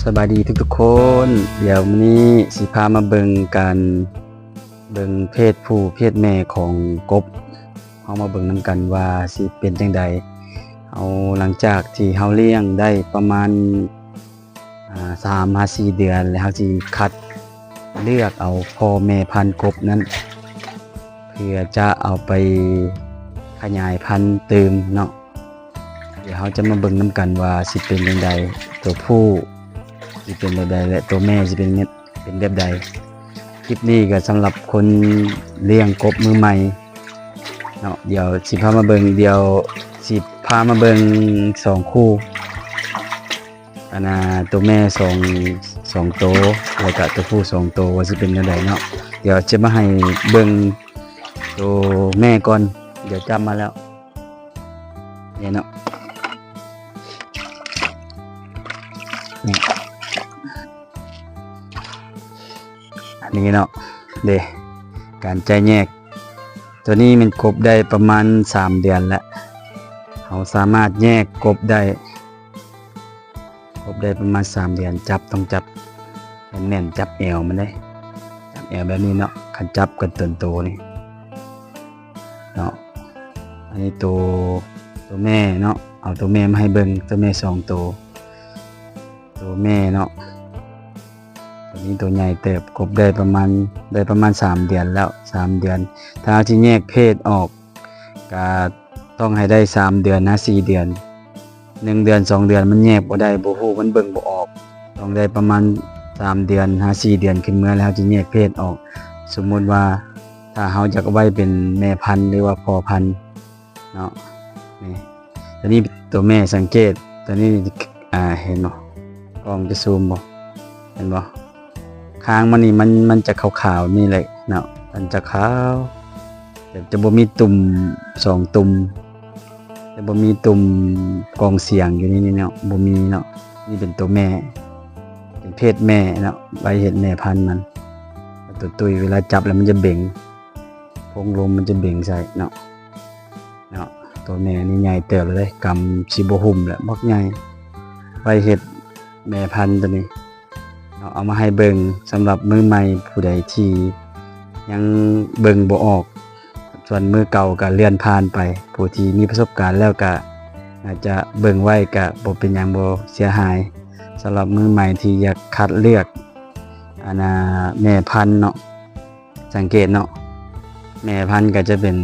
ສະບາຍດີທຸກໆຄົນ. ດຽວມື້ນີ້ຊິພາມາເບິ່ງການເບິ່ງເພດຜູ້ເພດແມ່ຂອງກົບ. ເຮົາມາເບິ່ງນຳກັນວ່າຊິເປັນຈັ່ງໃດ. ເຮົາ ຫຼັງຈາກທີ່ເຮົາລ້ຽງໄດ້ປະມານ ອາ ສາມຫາສີ່ເດືອນ ແລ້ວເຮົາຊິຄັດເລືອກເອົາພໍ່ແມ່ພັນກົບນັ້ນ ເພື່ອຈະເອົາໄປຂະຫຍາຍພັນຕື່ມເນາະ. ດຽວເຮົາຈະມາເບິ່ງນຳກັນວ່າຊິເປັນຈັ່ງໃດ, ຕົວຜູ້ຊິເປັນແບບໃດ ແລະ ຕົວແມ່ຊິເປັນ ເປັນແບບໃດ. ຄລິບນີ້ກໍສຳລັບຄົນລ້ຽງກົບມືໃໝ່ເນາະ. ດຽວຊິພາມາເບິ່ງ ດຽວຊິພາມາເບິ່ງສອງຄູ່ ອັນນ່າ ຕົວແມ່ສອງ ສອງໂຕ ແລ້ວກະຕົວຜູ້ສອງໂຕ ວ່າຊິເປັນແນວໃດເນາະ. ດຽວຈະມາໃຫ້ເບິ່ງໂຕແມ່ກ່ອນ. ດຽວຈັບມາແລ້ວ ນີ້ເນາະ ນີ້ ອັນນີ້ເນາະ ເດ້ ການຈະແຍກ. ຕົວນີ້ແມ່ນກົບໄດ້ປະມານສາມເດືອນແລ້ວ. ເຮົາສາມາດແຍກກົບໄດ້ ກົບໄດ້ປະມານສາມເດືອນ. ຈັບ ຕ້ອງຈັບແໜ້ນໆ ຈັບແອວມັນເດ້ ຈັບແອວແບບນີ້ເນາະ. ຄັນຈັບກັນຕົນໂຕນີ້ເນາະ ອັນນີ້ໂຕ ໂຕແມ່ເນາະ. ເອົາໂຕແມ່ມາໃຫ້ເບິ່ງ ໂຕແມ່ສອງໂຕ ໂຕແມ່ເນາະ. ຕົວນີ້ໂຕໃຫຍ່ເຕີບ ກົບໄດ້ປະມານ ໄດ້ປະມານສາມເດືອນແລ້ວ ສາມເດືອນ. ຖ້າເຮົາຊິແຍກເພດອອກ ກະຕ້ອງໃຫ້ໄດ້ສາມເດືອນຫາສີ່ເດືອນ. ໜຶ່ງເດືອນສອງເດືອນມັນແຍກບໍ່ໄດ້ ບໍ່ຮູ້ ມັນເບິ່ງບໍ່ອອກ. ຕ້ອງໄດ້ປະມານສາມເດືອນຫາສີ່ເດືອນຂຶ້ນເມືອ ແລ້ວເຮົາຈະແຍກເພດອອກ. ສົມມຸດວ່າ ຖ້າເຮົາຢາກໄວ້ເປັນແມ່ພັນ ຫຼືວ່າພໍ່ພັນເນາະ ນີ້ ຕົວນີ້ຕົວແມ່ ສັງເກດຕົວນີ້ ອາ ເຫັນບໍ່? ກ້ອງຈະຊູມບໍ່? ເຫັນບໍ່? ຄາງມັນນີ້ ມັນ ມັນຈະຂາວໆ ນີ້ແຫຼະເນາະ ມັນຈະຂາວ ແຕ່ຈະບໍ່ມີຕຸ່ມສອງຕຸ່ມ ຈະບໍ່ມີຕຸ່ມກ່ອງສຽງຢູ່ໃນນີ້ເນາະ ບໍ່ມີເນາະ. ນີ້ເປັນຕົວແມ່ ເປັນເພດແມ່ເນາະ ໄວ້ເຮັດແມ່ພັນມັນ. ຕົວຕຸ້ຍ ເວລາຈັບແລ້ວມັນຈະເບັງ ໂພງລົມມັນຈະເບັງໃສ່ເນາະ ເນາະ. ຕົວແມ່ນີ້ໃຫຍ່ເຕີບແລ້ວເດ້ ກຳຊິບໍ່ຫຸ້ມແລ້ວ ບັກໃຫຍ່ ໄວ້ເຮັດແມ່ພັນຕົວນີ້ເນາະ. ເອົາມາໃຫ້ເບິ່ງສຳລັບມືໃໝ່ ຜູ້ໃດທີ່ຍັງເບິ່ງບໍ່ອອກ ສ່ວນມືເກົ່າກໍເລື່ອນຜ່ານໄປ. ຜູ້ທີ່ມີປະສົບການແລ້ວກໍອາດຈະເບິ່ງໄວ້ ກໍບໍ່ເປັນຫຍັງ ບໍ່ເສຍຫາຍ. ສຳລັບມືໃໝ່ທີ່ຢາກຄັດເລືອກ ອັນນ່າ ແມ່ພັນເນາະ ສັງເກດເນາະ ແມ່ພັນກໍຈະເປັນ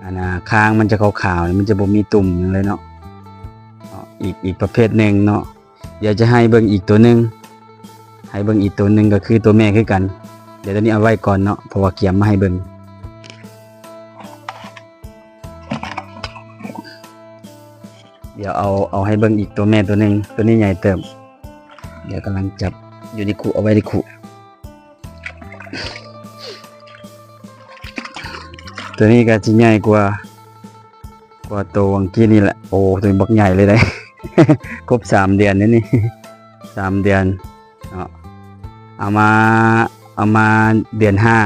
ອັນນ່າ ຄາງມັນຈະຂາວໆ ມັນຈະບໍ່ມີຕຸ່ມຫຍັງເລີຍເນາະ. ເນາະ ອີກ ອີກປະເພດໜຶ່ງເນາະ. ດຽວຈະໃຫ້ເບິ່ງອີກຕົວໜຶ່ງ ໃຫ້ເບິ່ງອີກຕົວໜຶ່ງ ກໍຄືຕົວແມ່ຄືກັນ. ດຽວຕົວນີ້ເອົາໄວ້ກ່ອນເນາະ ເພາະວ່າກຽມມາໃຫ້ເບິ່ງ. ດຽວເອົາ ເອົາໃຫ້ເບິ່ງອີກຕົວແມ່ຕົວໜຶ່ງ ຕົວນີ້ໃຫຍ່ເຕີບ. ດຽວກຳລັງຈັບຢູ່ໃນຄຸ ເອົາໄວ້ໃນຄຸ. ຕົວນີ້ກໍຊິໃຫຍ່ກວ່າ ກວ່າໂຕຫວ່າງກີ້ນີ້ແຫຼະ. ໂອ້ ໂຕນີ້ບັກໃຫຍ່ເລີຍເດ້ ຄົບສາມເດືອນແລ້ວນີ້ ສາມເດືອນເນາະ. ເອົາມາ ເອົາມາເດືອນຫ້າ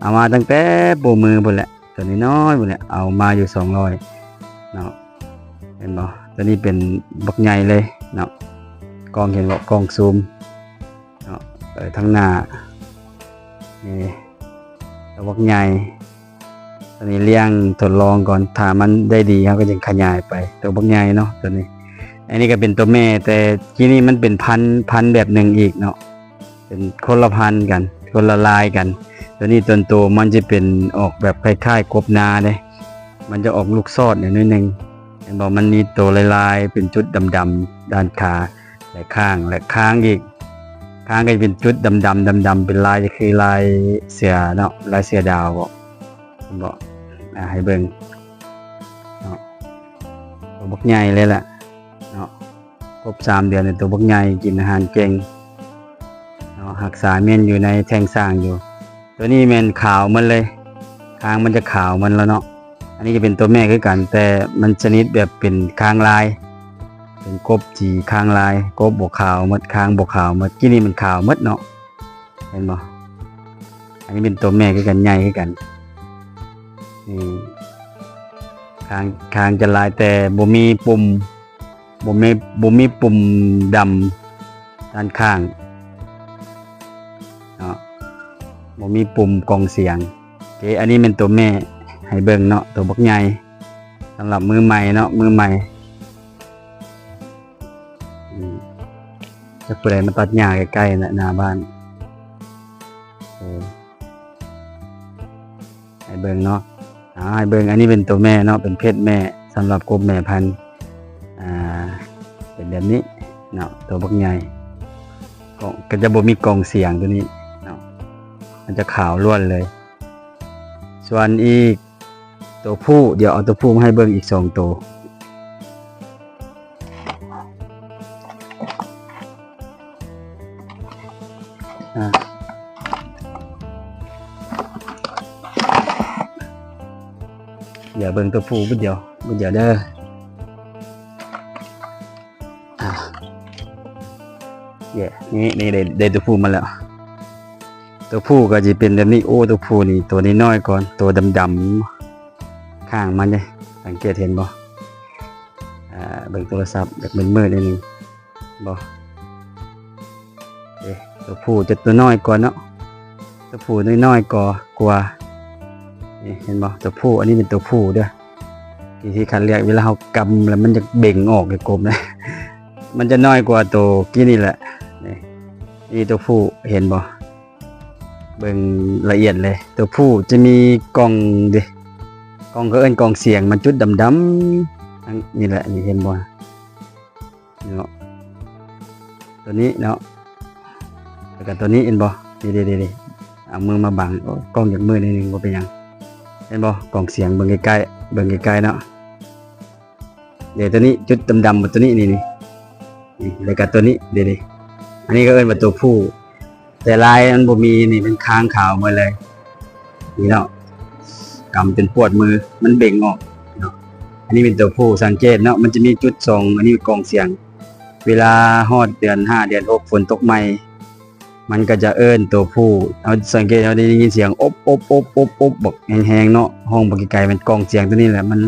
ເອົາມາຕັ້ງແຕ່ໂປ້ມືພຸ້ນແຫຼະ ຕົວນ້ອຍໆ ພຸ້ນແຫຼະ ເອົາມາຢູ່ສອງຮ້ອຍເນາະ. ເຫັນບໍ່? ຕົວນີ້ເປັນບັກໃຫຍ່ເລີຍເນາະ ກ້ອງເຫັນບໍ່? ກ້ອງຊູມເນາະ ເອີ ທາງໜ້ານີ້ ຕົວບັກໃຫຍ່. ຕົວນີ້ລ້ຽງທົດລອງກ່ອນ ຖ້າມັນໄດ້ດີ ເຮົາກໍຈຶ່ງຂະຫຍາຍໄປ. ຕົວບັກໃຫຍ່ເນາະ ຕົວນີ້. ອັນນີ້ກໍເປັນຕົວແມ່ ແຕ່ກີ້ນີ້ມັນເປັນພັນ ພັນແບບໜຶ່ງອີກເນາະ ເປັນຄົນລະພັນກັນ ຄົນລະລາຍກັນ. ຕົວນີ້ຕົນໂຕມັນຈະເປັນອອກແບບຄ້າຍໆ ກົບນາເດ້ ມັນຈະອອກລູກສອດໜ້ອຍໜຶ່ງ ເຫັນບໍ່? ມັນມີໂຕລາຍໆ ເປັນຈຸດດຳໆ ດ້ານຂາ ແລະ ຄາງ ແລະ ຄາງອີກ. ຄາງກໍຈະເປັນຈຸດດຳໆ ດຳໆ ເປັນລາຍ ກໍຄືລາຍເສືອເນາະ ລາຍເສືອດາວເບາະ ເຫັນບໍ່? ອາ ໃຫ້ເບິ່ງເນາະ ໂຕບັກໃຫຍ່ເລີຍແຫຼະເນາະ. ຄົບສາມເດືອນນີ້ ໂຕບັກໃຫຍ່ ກິນອາຫານເກັ່ງເນາະ ຮັກສາແມ່ນຢູ່ໃນແທ່ງສ້າງຢູ່. ຕົວນີ້ແມ່ນຂາວໝົດເລີຍ ຄາງມັນຈະຂາວໝົດແລ້ວເນາະ. ອັນນີ້ຈະເປັນຕົວແມ່ຄືກັນ ແຕ່ມັນຊະນິດແບບເປັນຄາງລາຍ ເປັນກົບສີຄາງລາຍ ກົບບໍ່ຂາວໝົດ ຄາງບໍ່ຂາວໝົດ. ກີ້ນີ້ມັນຂາວໝົດເນາະ ເຫັນບໍ່? ອັນນີ້ເປັນຕົວແມ່ຄືກັນ ໃຫຍ່ຄືກັນ. ນີ້ ຄາງ ຄາງຈະລາຍ ແຕ່ບໍ່ມີປຸ່ມ ບໍ່ມີ ບໍ່ມີປຸ່ມດຳ ດ້ານຂ້າງເນາະ ບໍ່ມີປຸ່ມກ່ອງສຽງ. ໂອເຄ ອັນນີ້ແມ່ນໂຕແມ່ໃຫ້ເບິ່ງເນາະ ໂຕບັກໃຫຍ່ ສຳລັບມືໃໝ່ເນາະ ມືໃໝ່. ອືມ ຈັກຜູ້ໃດມາຕັດຫຍ້າໃກ້ໆ ນະ ໜ້າບ້ານ. ເອີ ໃຫ້ເບິ່ງເນາະ ອາ ໃຫ້ເບິ່ງ ອັນນີ້ເປັນໂຕແມ່ເນາະ ເປັນເພດແມ່ ສຳລັບກົບແມ່ພັນ ອ່າ ເປັນແບບນີ້ເນາະ ໂຕບັກໃຫຍ່ ກໍ ກໍຈະບໍ່ມີກ່ອງສຽງໂຕນີ້ເນາະ ມັນຈະຂາວລ້ວນເລີຍ. ສ່ວນອີກໂຕຜູ້ ດຽວເອົາໂຕຜູ້ມາໃຫ້ເບິ່ງອີກສອງໂຕ. ອາ ດຽວເບິ່ງໂຕຜູ້ບາດດຽວ ບາດດຽວເດີ. ອາ ເຢ ນີ້ ນີ້ໄດ້ ໄດ້ໂຕຜູ້ມາແລ້ວ. ໂຕຜູ້ກໍຊິເປັນແບບນີ້. ໂອ້ ໂຕຜູ້ນີ້ ໂຕນ້ອຍໆກ່ອນ ໂຕດຳໆ ຂ້າງມັນເດ້ ສັງເກດເຫັນບໍ່? ອ່າ ເບິ່ງໂທລະສັບ ຢາກມືດໆໜ້ອຍໜຶ່ງ ບໍ່ ເດ້ ໂຕຜູ້ຈະໂຕນ້ອຍກວ່າເນາະ ໂຕຜູ້ນ້ອຍໆກວ່າ ກວ່າ ນີ້ເຫັນບໍ່? ໂຕຜູ້ ອັນນີ້ເປັນໂຕຜູ້ເດີ້ ວິທີຄັດເລືອກ ເວລາເຮົາກຳແລ້ວມັນຈະເບັ່ງອອກໃຫ້ກົບນະ ມັນຈະນ້ອຍກວ່າໂຕກີ້ນີ້ແຫຼະ ນີ້ ນີ້ໂຕຜູ້ ເຫັນບໍ່? ເບິ່ງລະອຽດເລີຍ ໂຕຜູ້ຈະມີກ່ອງເດ້ ກ່ອງ ເຂົາເອີ້ນກ່ອງສຽງ ມັນຈຸດດຳໆ ອັນນີ້ແຫຼະ ນີ້ເຫັນບໍ່ເນາະ ໂຕນີ້ເນາະ ແລ້ວກໍໂຕນີ້ເຫັນບໍ່? ນີ້ໆໆ ເອົາມືມາບັງ ໂອ້ ກ້ອງຢາກມືດໜ້ອຍໜຶ່ງ ບໍ່ເປັນຫຍັງ ເຫັນບໍ່? ກ່ອງສຽງ ເບິ່ງໃກ້ໆ ເບິ່ງໃກ້ໆເນາະ. ເດ ຕົວນີ້ຈຸດດຳໆ ຕົວນີ້ ນີ້ ນີ້ ນີ້ ແລ້ວກໍຕົວນີ້ ເດ ເດ ອັນນີ້ກໍເອີ້ນວ່າຕົວຜູ້ ແຕ່ລາຍມັນບໍ່ມີ ນີ້ມັນຄາງຂາວໝົດເລີຍ ນີ້ເນາະ ກຳຈົນປວດມື ມັນເບັ່ງອອກເນາະ ອັນນີ້ເປັນຕົວຜູ້ ສັງເກດເນາະ ມັນຈະມີຈຸດສອງ ອັນນີ້ເປັນກ່ອງສຽງ ເວລາຮອດເດືອນຫ້າ ເດືອນຫົກ ຝົນຕົກໃໝ່ ມັນກໍຈະເອີ້ນຕົວຜູ້ ເຮົາສັງເກດ ເຮົາໄດ້ຍິນສຽງອົບໆໆໆ ບັກແຮງໆເນາະ ຮ້ອງບັກໄກໆ ແມ່ນກ່ອງສຽງຕົວນີ້ແຫຼະ ມັນ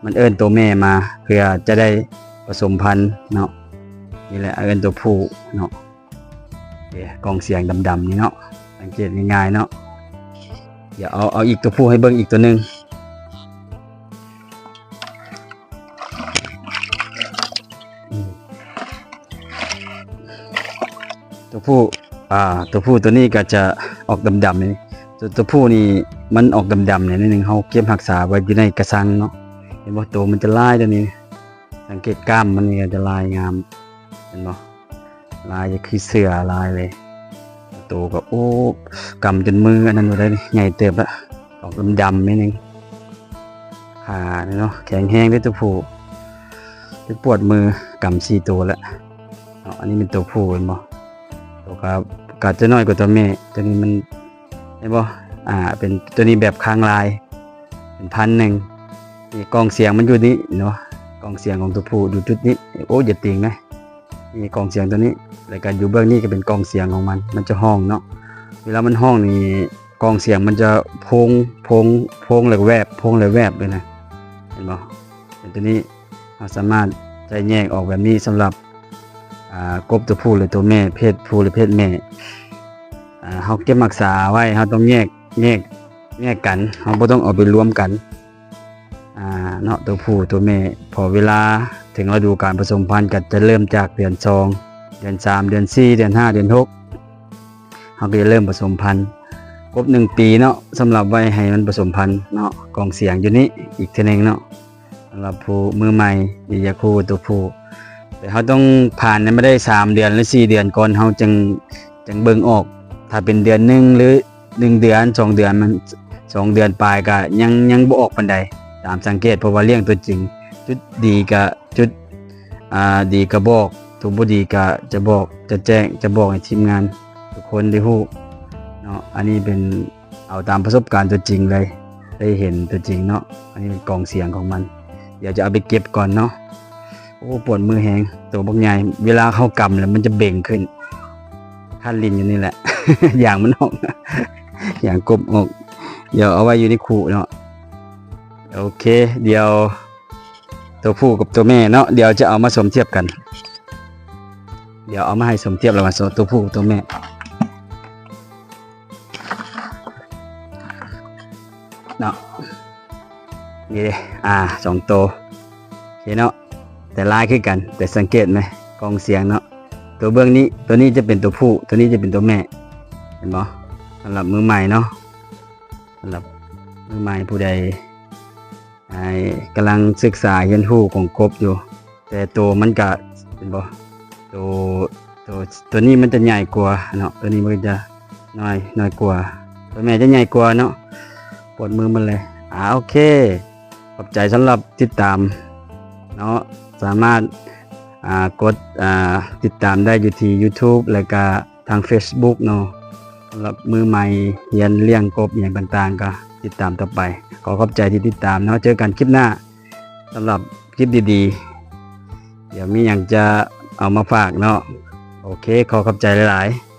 ມັນເອີ້ນຕົວແມ່ມາ ເພື່ອຈະໄດ້ປະສົມພັນເນາະ ນີ້ແຫຼະເອີ້ນຕົວຜູ້ເນາະ ເດ້ ກ່ອງສຽງດຳໆນີ້ເນາະ ສັງເກດງ່າຍໆເນາະ ດຽວເອົາ ເອົາອີກຕົວຜູ້ໃຫ້ເບິ່ງອີກຕົວໜຶ່ງ. ອືມ ຕົວຜູ້ ອ່າ ຕົວຜູ້ຕົວນີ້ກໍຈະອອກດຳໆນີ້ ຕົວ ຕົວຜູ້ນີ້ມັນອອກດຳໆນີ້ໜ້ອຍໜຶ່ງ ເຮົາເກັບຮັກສາໄວ້ຢູ່ໃນກະສັງເນາະ ເຫັນບໍ່? ໂຕມັນຈະລາຍຕົວນີ້ ສັງເກດກ້າມມັນນີ້ກໍຈະລາຍງາມ ເຫັນບໍ່? ລາຍຄືເສືອລາຍເລີຍ ໂຕກໍ ໂອ້ ກຳຈົນມືອັນນັ້ນບໍ່ໄດ້ ໃຫຍ່ເຕີບລະ ອອກດຳໆໜ້ອຍໜຶ່ງ ຂານີ້ເນາະ ແຂງແຮງເດ້ຕົວຜູ້ ໄປປວດມື ກຳສີ່ໂຕແລ້ວເນາະ ອັນນີ້ເປັນຕົວຜູ້ເຫັນບໍ່ ໂຕກໍ ກໍຈະນ້ອຍກວ່າຕົວແມ່ ຕົວນີ້ມັນ ເຫັນບໍ່? ອ່າ ເປັນຕົວນີ້ແບບຄ້າງລາຍ ເປັນພັນໜຶ່ງ ນີ້ກ່ອງສຽງມັນຢູ່ນີ້ເນາະ ກ່ອງສຽງຂອງຕົວຜູ້ຢູ່ຈຸດນີ້ ໂອ້ ຢ່າຕີງນະ ນີ້ກ່ອງສຽງຕົວນີ້ ແລ້ວກໍຢູ່ເບື້ອງນີ້ກໍເປັນກ່ອງສຽງຂອງມັນ ມັນຈະຮ້ອງເນາະ ເວລາມັນຮ້ອງນີ້ ກ່ອງສຽງມັນຈະໂພງ ໂພງ ໂພງແລ້ວແວບ ໂພງແລ້ວແວບເລີຍນະ ເຫັນບໍ່? ເປັນຕົວນີ້ ເຮົາສາມາດໃຊ້ແຍກອອກແບບນີ້ ສຳລັບ ອ່າ ກົບຕົວຜູ້ ແລະ ຕົວແມ່ ເພດຜູ້ ແລະ ເພດແມ່ ອ່າ ເຮົາເກັບຮັກສາໄວ້ ເຮົາຕ້ອງແຍກ ແຍກ ແຍກກັນ ເຮົາບໍ່ຕ້ອງເອົາໄປລວມກັນ ອ່າ ເນາະ ຕົວຜູ້ຕົວແມ່ ເພາະເວລາເຖິງລະດູການປະສົມພັນ ກໍຈະເລີ່ມຈາກເດືອນສອງ ເດືອນສາມ ເດືອນສີ່ ເດືອນຫ້າ ເດືອນຫົກ ເຮົາກໍຈະເລີ່ມປະສົມພັນ ຄົບໜຶ່ງປີເນາະ ສຳລັບໄວ້ໃຫ້ມັນປະສົມພັນເນາະ ກ່ອງສຽງຢູ່ນີ້ອີກເທື່ອໜຶ່ງເນາະ ສຳລັບຜູ້ມືໃໝ່ທີ່ຢາກຮູ້ຕົວຜູ້ ແຕ່ເຮົາຕ້ອງຜ່ານໃຫ້ມາໄດ້ສາມເດືອນ ຫຼື ສີ່ເດືອນກ່ອນ ເຮົາຈຶ່ງ ຈຶ່ງເບິ່ງອອກ ຖ້າເປັນເດືອນໜຶ່ງ ຫຼື ໜຶ່ງເດືອນ ສອງເດືອນ ມັນ ສອງເດືອນປາຍກະຍັງ ຍັງບໍ່ອອກປານໃດ ຕາມສັງເກດ ເພາະວ່າລ້ຽງຕົວຈິງ ຈຸດດີກະຈຸດ ອ່າ ດີກະບອກ ຕົວບໍ່ດີກະຈະບອກ ຈະແຈ້ງ ຈະບອກໃຫ້ທີມງານທຸກຄົນໄດ້ຮູ້ເນາະ ອັນນີ້ເປັນ ເອົາຕາມປະສົບການຕົວຈິງເລີຍ ໄດ້ເຫັນຕົວຈິງເນາະ ອັນນີ້ເປັນກ່ອງສຽງຂອງມັນ ດຽວຈະເອົາໄປເກັບກ່ອນເນາະ ໂອ້ ປວດມືແຮງ ໂຕບັກໃຫຍ່ ເວລາເຮົາກຳແລ້ວມັນຈະເບັ່ງຂຶ້ນ ຄັນຫຼິ້ນຢູ່ນີ້ແຫຼະ ຢາງມັນອອກ ຢາງກົບອອກ ດຽວເອົາໄວ້ຢູ່ໃນຄຸເນາະ ໂອເຄ ດຽວ ຕົວຜູ້ກັບຕົວແມ່ເນາະ ດຽວຈະເອົາມາສົມທຽບກັນ ດຽວເອົາມາໃຫ້ສົມທຽບລະຫວ່າງໂຕຜູ້ໂຕແມ່ເນາະ. ນີ້ເດ້ ອ່າ ສອງໂຕ ໂອເຄເນາະ. ແຕ່ລາຍຄືກັນ ແຕ່ສັງເກດໄໝ ກ່ອງສຽງເນາະ ໂຕເບື້ອງນີ້ ໂຕນີ້ຈະເປັນໂຕຜູ້ ໂຕນີ້ຈະເປັນໂຕແມ່ ເຫັນບໍ່? ສຳລັບມືໃໝ່ເນາະ ສຳລັບມືໃໝ່ ຜູ້ໃດ ອ່າ ກຳລັງສຶກສາຮຽນຮູ້ຂອງກົບຢູ່ ແຕ່ໂຕມັນກະ ເຫັນບໍ່? ໂຕ ໂຕ ໂຕນີ້ມັນຈະໃຫຍ່ກວ່າເນາະ ໂຕນີ້ມັນຈະນ້ອຍ ນ້ອຍກວ່າ ໂຕແມ່ຈະໃຫຍ່ກວ່າເນາະ. ປວດມືໝົດເລີຍ. ອ່າ ໂອເຄ ຂອບໃຈສຳລັບຕິດຕາມເນາະ ສາມາດ ອ່າ ກົດ ອ່າ ຕິດຕາມໄດ້ຢູ່ທີ່ YouTube ແລະກະທາງ Facebook ເນາະ. ສຳລັບມືໃໝ່ຮຽນລ້ຽງກົບຫຍັງຕ່າງໆ ກໍຕິດຕາມຕໍ່ໄປ. ຂໍຂອບໃຈທີ່ຕິດຕາມເນາະ ເຈີກັນຄລິບໜ້າ. ສຳລັບຄລິບດີໆ ດຽວມີຫຍັງຈະເອົາມາຝາກເນາະ. ໂອເຄ ຂໍຂອບໃຈຫຼາຍໆ.